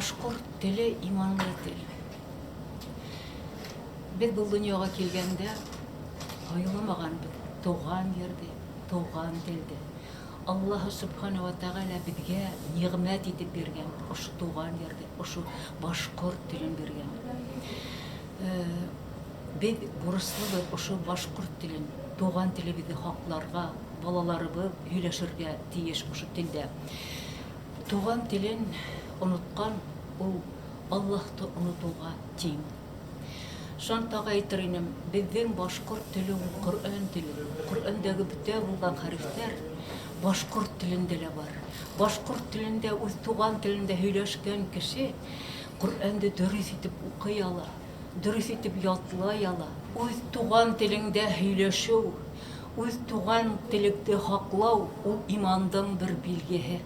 Башҡорт теле иманлы тел. Беҙ был донъяға килгәндә һайламағанбыҙ тыуған ерҙе, тыуған телде. Аллаһы Субхана ва Тәғәлә беҙгә ниғмәт итеп биргән ошо тыуған ерҙе, ошо башҡорт телен биргән. Беҙ бурыслыбыҙ ошо башҡорт телен, тыуған телебеҙҙе һаҡларға, балаларыбыҙ һөйләшергә тейеш ошо телдә. Туған телен онотҡан ул Аллаһты онотоуға тиң. Шунан тағы әйтер инем, беҙҙең башҡорт теле ул Ҡөрьән теле. Ҡөрьәндәге бөтә булған хәрефтәр башҡорт телендә лә бар. Башҡорт телендә, үҙ туған телендә һөйләшкән кеше Ҡөрьәнде дөрөҫ итеп уҡый ала, дөрөҫ итеп ятлай ала. Үҙ туған телеңдә һөйләшеү, үҙ туған телеңде һаҡлау ул имандың бер билгеһе.